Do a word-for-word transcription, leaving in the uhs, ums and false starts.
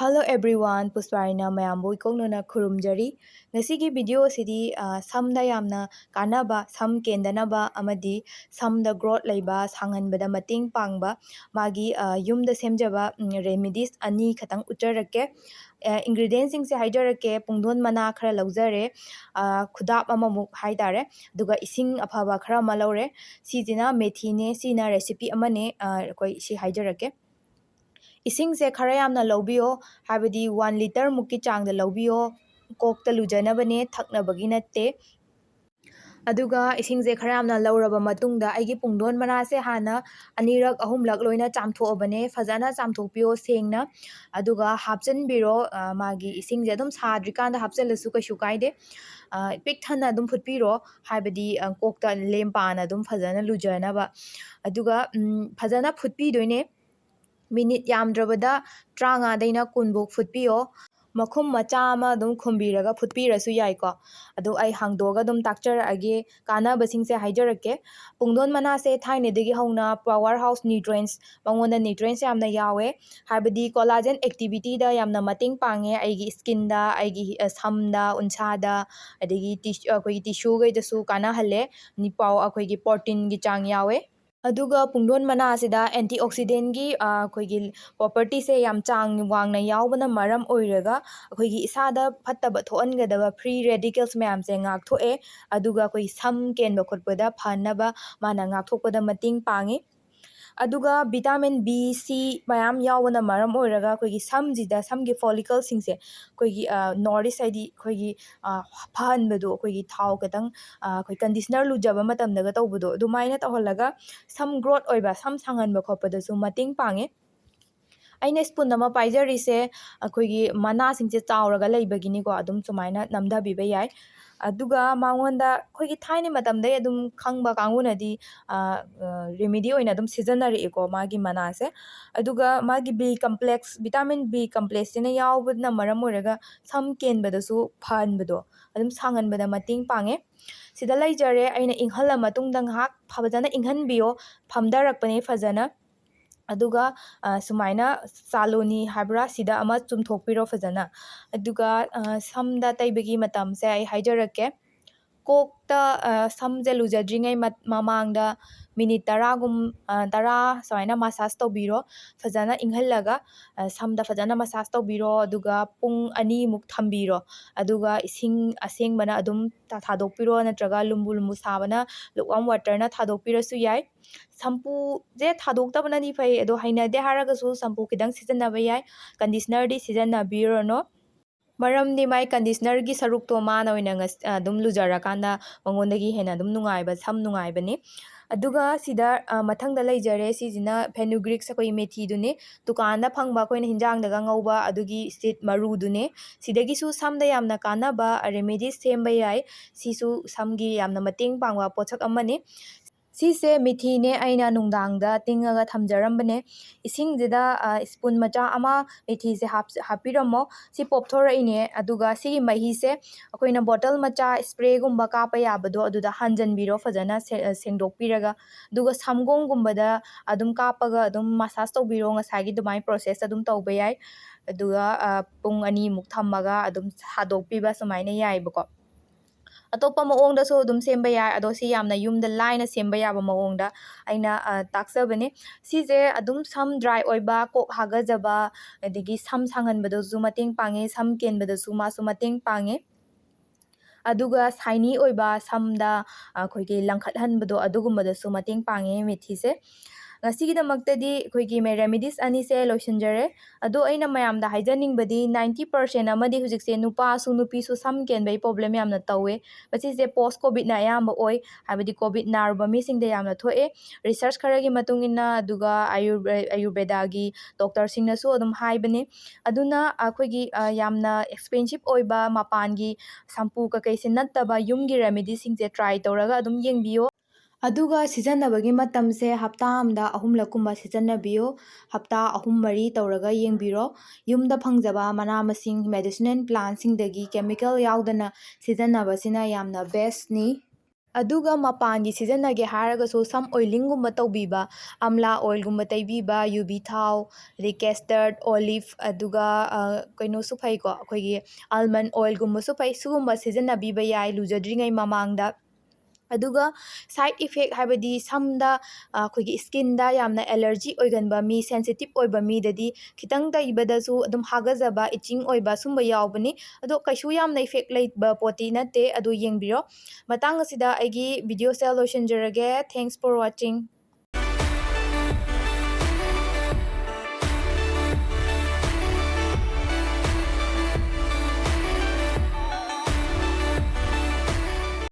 Hello everyone, ꯄꯨꯁꯄꯥꯔꯤꯅ ꯃꯌꯥꯝꯕꯨ ꯏꯀꯣꯛꯅꯅ ꯈꯨꯔꯨꯝꯖꯔꯤ꯫ ꯉꯁꯤꯒꯤ video ꯑꯁꯤꯗꯤ, ꯑ, ꯁꯝꯗ ꯌꯥꯝꯅ ꯀꯥꯟꯅꯕ, ꯁꯝ ꯀꯦꯟꯗꯅꯕ ꯑꯃꯗꯤ ꯁꯝꯗ growth ꯂꯩꯕ, ꯁꯥꯡꯍꯟꯕꯗ ꯃꯇꯦꯡ ꯄꯥꯡꯕ ꯃꯥꯒꯤ, ꯑ, ꯌꯨꯝꯗ ꯁꯦꯝꯖꯕ, ꯎꯝ, remedies ꯑꯅꯤ ꯈꯛꯇꯪ ꯎꯠꯆꯔꯛꯀꯦ꯫ ꯑ, ingredientꯁꯤꯡꯁꯦ ꯍꯥꯏꯖꯔꯛꯀꯦ꯫ ꯄꯨꯡꯗꯣꯟ ꯃꯅꯥ ꯈꯔ ꯂꯧꯖꯔꯦ, ꯑ, ꯈꯨꯗꯥꯞ ꯑꯃꯃꯨꯛ ꯍꯥꯏꯇꯥꯔꯦ꯫ ꯑꯗꯨꯒ ꯏꯁꯤꯡ ꯑꯐꯕ ꯈꯔ ꯑꯃ ꯂꯧꯔꯦ꯫ ꯁꯤꯁꯤꯅ ꯃꯦꯊꯤꯅꯦ, ꯁꯤꯅ recipe ꯑꯃꯅꯦ꯫ ꯑ, ꯑꯩꯈꯣꯏ ꯁꯤ ꯍꯥꯏꯖꯔꯛꯀꯦ꯫ ꯏꯁꯤꯡꯁꯦ ꯈꯔ ꯌꯥꯝꯅ ꯂꯧꯕꯤꯌꯣ, ꯍꯥꯏꯕꯗꯤ one litre ꯃꯨꯛꯀꯤ ꯆꯥꯡꯗ ꯂꯧꯕꯤꯌꯣ꯫ ꯀꯣꯛꯇ ꯂꯨꯖꯅꯕꯅꯦ, ꯊꯛꯅꯕꯒꯤ ꯅꯠꯇꯦ꯫ ꯑꯗꯨꯒ ꯏꯁꯤꯡꯁꯦ ꯈꯔ ꯌꯥꯝꯅ ꯂꯧꯔꯕ ꯃꯇꯨꯡꯗ, ꯑꯩꯒꯤ ꯄꯨꯡꯗꯣꯟ ꯃꯅꯥꯁꯦ ꯍꯥꯟꯅ ꯑꯅꯤꯔꯛ ꯑꯍꯨꯝꯂꯛ ꯂꯣꯏꯅ ꯆꯥꯝꯊꯣꯛꯑꯕꯅꯦ꯫ ꯐꯖꯅ ꯆꯥꯝꯊꯣꯛꯄꯤꯌꯣ ꯁꯦꯡꯅ, ꯑꯗꯨꯒ ꯍꯥꯞꯆꯤꯟꯕꯤꯔꯣ꯫ ꯑ, ꯃꯥꯒꯤ ꯏꯁꯤꯡꯁꯦ ꯑꯗꯨꯝ ꯁꯥꯗ꯭ꯔꯤꯀꯥꯟꯗ ꯍꯥꯞꯆꯤꯜꯂꯁꯨ ꯀꯩꯁꯨ ꯀꯥꯏꯗꯦ꯫ ꯑ, ꯄꯤꯛ ꯊꯟꯅ ꯑꯗꯨꯝ ꯐꯨꯠꯄꯤꯔꯣ, ꯍꯥꯏꯕꯗꯤ, ꯑ, ꯀꯣꯛꯇ ꯂꯦꯝ ꯄꯥꯅ ꯑꯗꯨꯝ ꯐꯖꯅ ꯂꯨꯖꯅꯕ꯫ ꯑꯗꯨꯒ, ꯎꯝ, ꯐꯖꯅ ꯐꯨꯠꯄꯤꯗꯣꯏꯅꯦ꯫ Minute ꯌꯥꯝꯗ꯭ꯔꯕꯗ ꯇꯔꯥꯃꯉꯥꯗꯩꯅ ꯀꯨꯟꯐꯧ ꯐꯨꯠꯄꯤꯌꯣ꯫ ꯃꯈꯨꯝ ꯃꯆꯥ ꯑꯃ ꯑꯗꯨꯝ ꯈꯨꯝꯕꯤꯔꯒ ꯐꯨꯠꯄꯤꯔꯁꯨ ꯌꯥꯏꯀꯣ꯫ ꯑꯗꯨ ꯑꯩ ꯍꯥꯡꯗꯣꯛꯑꯒ ꯑꯗꯨꯝ ꯇꯥꯛꯆꯔꯛꯑꯒꯦ, ꯀꯥꯟꯅꯕꯁꯤꯡꯁꯦ ꯍꯥꯏꯖꯔꯛꯀꯦ꯫ ꯄꯨꯡꯗꯣꯟ ꯃꯅꯥꯁꯦ ꯊꯥꯏꯅꯗꯒꯤ ꯍꯧꯅ power house nutrients, ꯃꯉꯣꯟꯗ nutrients ꯌꯥꯝꯅ ꯌꯥꯎꯋꯦ꯫ ꯍꯥꯏꯕꯗꯤ collagen activityꯗ ꯌꯥꯝꯅ ꯃꯇꯦꯡ ꯄꯥꯡꯉꯦ ꯑꯩꯒꯤ skinꯗ, ꯑꯩꯒꯤ, ꯑ, ꯁꯝꯗ, ꯎꯟꯁꯥꯗ, ꯑꯗꯒꯤ tis-, ꯑꯩꯈꯣꯏꯒꯤ tissueꯈꯩꯗꯁꯨ ꯀꯥꯟꯅꯍꯜꯂꯦ꯫ ꯅꯤꯄꯥꯎ ꯑꯩꯈꯣꯏꯒꯤ proteinꯒꯤ ꯆꯥꯡ ꯌꯥꯎꯋꯦ꯫ ꯑꯗꯨꯒ ꯄꯨꯡꯗꯣꯟ ꯃꯅꯥ ꯑꯁꯤꯗ antioxidantꯒꯤ, ꯑ, ꯑꯩꯈꯣꯏꯒꯤ propertyꯁꯦ ꯌꯥꯝ ꯆꯥꯡ ꯋꯥꯡꯅ ꯌꯥꯎꯕꯅ ꯃꯔꯝ ꯑꯣꯏꯔꯒ ꯑꯩꯈꯣꯏꯒꯤ ꯏꯁꯥꯗ ꯐꯠꯇꯕ ꯊꯣꯛꯍꯟꯒꯗꯕ free radicals ꯃꯌꯥꯝꯁꯦ ꯉꯥꯛꯊꯣꯛꯑꯦ꯫ ꯑꯗꯨꯒ ꯑꯩꯈꯣꯏ ꯁꯝ ꯀꯦꯟꯕ ꯈꯣꯠꯄꯗ ꯐꯅꯕ ꯃꯥꯅ ꯉꯥꯛꯊꯣꯛꯄꯗ ꯃꯇꯦꯡ ꯄꯥꯡꯉꯤ꯫ ꯑꯗꯨꯒ vitamin B, C ꯃꯌꯥꯝ ꯌꯥꯎꯕꯅ ꯃꯔꯝ ꯑꯣꯏꯔꯒ ꯑꯩꯈꯣꯏꯒꯤ ꯁꯝꯁꯤꯗ, ꯁꯝꯒꯤ follicleꯁꯤꯡꯁꯦ ꯑꯩꯈꯣꯏꯒꯤ, ꯑ, nourish, ꯍꯥꯏꯗꯤ ꯑꯩꯈꯣꯏꯒꯤ, ꯑ, ꯐꯍꯟꯕꯗꯣ, ꯑꯩꯈꯣꯏꯒꯤ ꯊꯥꯎ ꯈꯤꯇꯪ, ꯑ, ꯑꯩꯈꯣꯏ conditioner ꯂꯨꯖꯕ ꯃꯇꯝꯗꯒ ꯇꯧꯕꯗꯣ, ꯑꯗꯨꯃꯥꯏꯅ ꯇꯧꯍꯜꯂꯒ ꯁꯝ growth ꯑꯣꯏꯕ, ꯁꯝ ꯁꯥꯡꯍꯟꯕ ꯈꯣꯠꯄꯗꯁꯨ ꯃꯇꯦꯡ ꯄꯥꯡꯉꯦ꯫ ꯑꯩꯅ spoon ꯑꯃ ꯄꯥꯏꯖꯔꯤꯁꯦ ꯑꯩꯈꯣꯏꯒꯤ ꯃꯅꯥꯁꯤꯡꯁꯦ ꯆꯥꯎꯔꯒ ꯂꯩꯕꯒꯤꯅꯤꯀꯣ, ꯑꯗꯨꯝ ꯁꯨꯃꯥꯏꯅ ꯅꯝꯊꯕꯤꯕ ꯌꯥꯏ꯫ ꯑꯗꯨꯒ ꯃꯉꯣꯟꯗ ꯑꯩꯈꯣꯏꯒꯤ ꯊꯥꯏꯅ ꯃꯇꯝꯗꯩ ꯑꯗꯨꯝ ꯈꯪꯕ ꯀꯥꯡꯕꯨꯅꯗꯤ, ꯑ, ꯑ, remedy ꯑꯣꯏꯅ ꯑꯗꯨꯝ ꯁꯤꯖꯤꯟꯅꯔꯛꯑꯦꯀꯣ ꯃꯥꯒꯤ ꯃꯅꯥꯁꯦ꯫ ꯑꯗꯨꯒ ꯃꯥꯒꯤ B complex, vitamin B complexꯁꯤꯅ ꯌꯥꯎꯕꯅ ꯃꯔꯝ ꯑꯣꯏꯔꯒ ꯁꯝ ꯀꯦꯟꯕꯗꯁꯨ ꯐꯍꯟꯕꯗꯣ, ꯑꯗꯨꯝ ꯁꯥꯡꯍꯟꯕꯗ ꯃꯇꯦꯡ ꯄꯥꯡꯉꯦ꯫ ꯁꯤꯗ ꯂꯩꯖꯔꯦ, ꯑꯩꯅ ꯏꯪꯍꯜꯂ ꯃꯇꯨꯡꯗ ꯉꯥꯏꯍꯥꯛ ꯐꯖꯅ ꯏꯪꯍꯟꯕꯤꯌꯣ꯫ ꯐꯝꯊꯔꯛꯄꯅꯦ ꯐꯖꯅ꯫ ꯑꯗꯨꯒ, ꯑ, ꯁꯨꯃꯥꯏꯅ ꯆꯥꯂꯣꯅꯤ ꯍꯥꯏꯕ꯭ꯔꯥ, ꯁꯤꯗ ꯑꯃ ꯆꯨꯝꯊꯣꯛꯄꯤꯔꯣ ꯐꯖꯅ꯫ ꯑꯗꯨꯒ, ꯑ, ꯁꯝꯗ ꯇꯩꯕꯒꯤ ꯃꯇꯝꯁꯦ ꯑꯩ ꯍꯥꯏꯖꯔꯛꯀꯦ꯫ ꯀꯣꯛꯇ, ꯑ, ꯁꯝꯁꯦ ꯂꯨꯖꯗ꯭ꯔꯤꯉꯩ ꯃꯠ-, ꯃꯃꯥꯡꯗ ꯃꯤꯅꯤꯠ ꯇꯔꯥꯒꯨꯝ-, ꯑ, ꯇꯔꯥ ꯁꯨꯃꯥꯏꯅ ꯃꯁꯥꯖ ꯇꯧꯕꯤꯔꯣ꯫ ꯐꯖꯅ ꯏꯪꯍꯜꯂꯒ, ꯑ, ꯁꯝꯗ ꯐꯖꯅ ꯃꯁꯥꯖ ꯇꯧꯕꯤꯔꯣ꯫ ꯑꯗꯨꯒ ꯄꯨꯡ ꯑꯅꯤꯃꯨꯛ ꯊꯝꯕꯤꯔꯣ꯫ ꯑꯗꯨꯒ ꯏꯁꯤꯡ ꯑꯁꯦꯡꯕꯅ ꯑꯗꯨꯝ ꯊꯥ-, ꯊꯥꯗꯣꯛꯄꯤꯔꯣ, ꯅꯠꯇ꯭ꯔꯒ ꯂꯨꯝꯕꯨ ꯂꯨꯝꯕꯨ ꯁꯥꯕꯅ, lukewarm waterꯅ ꯊꯥꯗꯣꯛꯄꯤꯔꯁꯨ ꯌꯥꯏ꯫ ꯁꯝꯄꯨꯁꯦ ꯊꯥꯗꯣꯛꯇꯕꯅꯗꯤ ꯐꯩ, ꯑꯗꯣ ꯍꯩꯅꯗꯦ ꯍꯥꯏꯔꯒꯁꯨ ꯁꯝꯄꯨ ꯈꯤꯇꯪ ꯁꯤꯖꯤꯟꯅꯕ ꯌꯥꯏ꯫ Conditionerꯗꯤ ꯁꯤꯖꯤꯟꯅꯕꯤꯔꯨꯔꯅꯨ꯫ ꯃꯔꯝꯗꯤ ꯃꯥꯏ conditionerꯒꯤ ꯁꯔꯨꯛꯇꯣ ꯃꯥꯅ ꯑꯣꯏꯅ ꯉꯁ-, ꯑꯗꯨꯝ ꯂꯨꯖꯔꯀꯥꯟꯗ ꯃꯉꯣꯟꯗꯒꯤ ꯍꯦꯟꯅ ꯑꯗꯨꯝ ꯅꯨꯡꯉꯥꯏꯕ, ꯁꯝ ꯅꯨꯡꯉꯥꯏꯕꯅꯤ꯫ ꯑꯗꯨꯒ ꯁꯤꯗ, ꯑ, ꯃꯊꯪꯗ ꯂꯩꯖꯔꯦ, ꯁꯤꯁꯤꯅ fenugreek, ꯑꯩꯈꯣꯏꯒꯤ ꯃꯦꯊꯤꯗꯨꯅꯤ꯫ ꯗꯨꯀꯥꯟꯗ ꯐꯪꯕ ꯑꯩꯈꯣꯏꯅ ꯍꯤꯟꯖꯥꯡꯗꯒ ꯉꯧꯕ ꯑꯗꯨꯒꯤ seed ꯃꯔꯨꯗꯨꯅꯦ꯫ ꯁꯤꯗꯒꯤꯁꯨ ꯁꯝꯗ ꯌꯥꯝꯅ ꯀꯥꯟꯅꯕ remedies ꯁꯦꯝꯕ ꯌꯥꯏ꯫ ꯁꯤꯁꯨ ꯁꯝꯒꯤ ꯌꯥꯝꯅ ꯃꯇꯦꯡ ꯄꯥꯡꯕ ꯄꯣꯠꯁꯛ ꯑꯃꯅꯤ꯫ ꯁꯤꯁꯦ ꯃꯤꯊꯤꯅꯦ, ꯑꯩꯅ ꯅꯨꯡꯗꯥꯡꯗ ꯇꯤꯡꯉꯒ ꯊꯝꯖꯔꯝꯕꯅꯦ꯫ ꯏꯁꯤꯡꯁꯤꯗ, ꯑ, spoon ꯃꯆꯥ ꯑꯃ ꯃꯤꯊꯤꯁꯦ ꯍꯥꯞ-, ꯍꯥꯞꯄꯤꯔꯝꯃꯣ꯫ ꯁꯤ ꯄꯣꯞꯊꯣꯔꯛꯏꯅꯦ꯫ ꯑꯗꯨꯒ ꯁꯤꯒꯤ ꯃꯍꯤꯁꯦ ꯑꯩꯈꯣꯏꯅ bottle ꯃꯆꯥ sprayꯒꯨꯝꯕ ꯀꯥꯞꯄ ꯌꯥꯕꯗꯣ ꯑꯗꯨꯗ ꯍꯥꯟꯖꯟꯕꯤꯔꯣ ꯐꯖꯅ ꯁꯦ-, ꯁꯦꯡꯗꯣꯛꯄꯤꯔꯒ꯫ ꯑꯗꯨꯒ ꯁꯝꯒꯣꯡꯒꯨꯝꯕꯗ ꯑꯗꯨꯝ ꯀꯥꯞꯄꯒ ꯑꯗꯨꯝ massage ꯇꯧꯕꯤꯔꯣ꯫ ꯉꯁꯥꯏꯒꯤ ꯑꯗꯨꯃꯥꯏꯅ process ꯑꯗꯨꯝ ꯇꯧꯕ ꯌꯥꯏ꯫ ꯑꯗꯨꯒ, ꯑ, ꯄꯨꯡ ꯑꯅꯤꯃꯨꯛ ꯊꯝꯃꯒ ꯑꯗꯨꯝ ꯁꯥꯗꯣꯛꯄꯤꯕ ꯁꯨꯃꯥꯏꯅ ꯌꯥꯏꯑꯕꯀꯣ꯫ ꯑꯇꯣꯞꯄ ꯃꯑꯣꯡꯗꯁꯨ ꯑꯗꯨꯝ ꯁꯦꯝꯕ ꯌꯥꯏ, ꯑꯗꯣ ꯁꯤ ꯌꯥꯝꯅ ꯌꯨꯝꯗ ꯂꯥꯏꯅ ꯁꯦꯝꯕ ꯌꯥꯕ ꯃꯑꯣꯡꯗ ꯑꯩꯅ, ꯑ, ꯇꯥꯛꯆꯕꯅꯦ꯫ ꯁꯤꯁꯦ ꯑꯗꯨꯝ ꯁꯝ dry ꯑꯣꯏꯕ, ꯀꯣꯛ ꯍꯥꯒꯖꯕ, ꯑꯗꯒꯤ ꯁꯝ ꯁꯥꯡꯍꯟꯕꯗꯁꯨ ꯃꯇꯦꯡ ꯄꯥꯡꯉꯦ, ꯁꯝ ꯀꯦꯟꯕꯗꯁꯨ ꯃꯥꯁꯨ ꯃꯇꯦꯡ ꯄꯥꯡꯉꯦ꯫ ꯑꯗꯨꯒ shiny ꯑꯣꯏꯕ ꯁꯝꯗ, ꯑ, ꯑꯩꯈꯣꯏꯒꯤ ꯂꯪꯈꯠꯍꯟꯕꯗꯣ, ꯑꯗꯨꯒꯨꯝꯕꯗꯁꯨ ꯃꯇꯦꯡ ꯄꯥꯡꯉꯦ ꯃꯦꯊꯤꯁꯦ꯫ ꯉꯁꯤꯒꯤꯗꯃꯛꯇꯗꯤ ꯑꯩꯈꯣꯏꯒꯤ ꯃꯦ-, remedies ꯑꯅꯤꯁꯦ ꯂꯣꯏꯁꯤꯟꯖꯔꯦ꯫ ꯑꯗꯣ ꯑꯩꯅ ꯃꯌꯥꯝꯗ ꯍꯥꯏꯖꯅꯤꯡꯕꯗꯤ ninety percent ꯑꯃꯗꯤ ꯍꯧꯖꯤꯛꯁꯦ ꯅꯨꯄꯥꯁꯨ ꯅꯨꯄꯤꯁꯨ ꯁꯝ ꯀꯦꯟꯕꯒꯤ problem ꯌꯥꯝꯅ ꯇꯧꯋꯦ꯫ ꯃꯁꯤꯁꯦ post covidꯅ ꯑꯌꯥꯝꯕ ꯑꯣꯏ, ꯍꯥꯏꯕꯗꯤ covid ꯅꯥꯔꯨꯕ ꯃꯤꯁꯤꯡꯗ ꯌꯥꯝꯅ ꯊꯣꯛꯑꯦ꯫ Research ꯈꯔꯒꯤ ꯃꯇꯨꯡ ꯏꯟꯅ, ꯑꯗꯨꯒ ꯑꯌꯨꯔ-, ꯑꯌꯨꯔꯕꯦꯗꯥꯒꯤ doctorꯁꯤꯡꯅꯁꯨ ꯑꯗꯨꯝ ꯍꯥꯏꯕꯅꯦ꯫ ꯑꯗꯨꯅ ꯑꯩꯈꯣꯏꯒꯤ, ꯑ, ꯌꯥꯝꯅ expensive ꯑꯣꯏꯕ ꯃꯄꯥꯟꯒꯤ shampoo ꯀꯩꯀꯩꯁꯦ ꯅꯠꯇꯕ ꯌꯨꯝꯒꯤ remediesꯁꯤꯡꯁꯦ try ꯇꯧꯔꯒ ꯑꯗꯨꯝ ꯌꯦꯡꯕꯤꯌꯣ꯫ ꯑꯗꯨꯒ ꯁꯤꯖꯤꯟꯅꯕꯒꯤ ꯃꯇꯝꯁꯦ ꯍꯞꯇꯥ ꯑꯃꯗ ꯑꯍꯨꯝꯂꯛꯀꯨꯝꯕ ꯁꯤꯖꯤꯟꯅꯕꯤꯌꯨ꯫ ꯍꯞꯇꯥ ꯑꯍꯨꯝ ꯃꯔꯤ ꯇꯧꯔꯒ ꯌꯦꯡꯕꯤꯔꯣ꯫ ꯌꯨꯝꯗ ꯐꯪꯖꯕ ꯃꯅꯥ ꯃꯁꯤꯡ, medicinal plantꯁꯤꯡꯗꯒꯤ chemical ꯌꯥꯎꯗꯅ ꯁꯤꯖꯤꯟꯅꯕꯁꯤꯅ ꯌꯥꯝꯅ bestꯅꯤ꯫ ꯑꯗꯨꯒ ꯃꯄꯥꯟꯒꯤ ꯁꯤꯖꯤꯟꯅꯒꯦ ꯍꯥꯏꯔꯒꯁꯨ ꯁꯝ ꯑꯣꯏꯂꯤꯡꯒꯨꯝꯕ ꯇꯧꯕꯤꯕ, ꯑꯝꯂꯥ ꯑꯣꯏꯜꯒꯨꯝꯕ ꯇꯩꯕꯤꯕ, ꯌꯨꯕꯤ ꯊꯥꯎ, ꯑꯗꯩ ꯀꯦꯁꯇꯔꯠ, ꯑꯣꯂꯤꯐ, ꯑꯗꯨꯒ ꯀꯩꯅꯣꯁꯨ ꯐꯩꯀꯣ, ꯑꯩꯈꯣꯏꯒꯤ ꯑꯜꯃꯟ ꯑꯣꯏꯜꯒꯨꯝꯕꯁꯨ ꯐꯩ꯫ ꯁꯤꯒꯨꯝꯕ ꯁꯤꯖꯤꯟꯅꯕꯤꯕ ꯌꯥꯏ ꯂꯨꯖꯗ꯭ꯔꯤꯉꯩ ꯃꯃꯥꯡꯗ꯫ ꯑꯗꯨꯒ ꯁꯥꯏꯠ ꯏꯐꯦꯛ ꯍꯥꯏꯕꯗꯤ ꯁꯝꯗ ꯑꯩꯈꯣꯏꯒꯤ ꯁ꯭ꯀꯤꯟꯗ ꯌꯥꯝꯅ ꯑꯦꯂꯔꯖꯤ ꯑꯣꯏꯒꯟꯕ ꯃꯤ, ꯁꯦꯟꯁꯤꯇꯤꯞ ꯑꯣꯏꯕ ꯃꯤꯗꯗꯤ ꯈꯤꯇꯪ ꯇꯩꯕꯗꯁꯨ ꯑꯗꯨꯝ ꯍꯥꯒꯠꯆꯕ, ꯏꯆꯤꯡ ꯑꯣꯏꯕ ꯁꯨꯝꯕ ꯌꯥꯎꯕꯅꯤ꯫ ꯑꯗꯣ ꯀꯩꯁꯨ ꯌꯥꯝꯅ ꯏꯐꯦꯛ ꯂꯩꯕ ꯄꯣꯠꯇꯤ ꯅꯠꯇꯦ, ꯑꯗꯨ ꯌꯦꯡꯕꯤꯔꯣ꯫ ꯃꯇꯥꯡ ꯑꯁꯤꯗ ꯑꯩꯒꯤ ꯚꯤꯗꯤꯑꯣꯁꯦ ꯂꯣꯏꯁꯤꯟꯖꯔꯒꯦ꯫ Thanks for watching.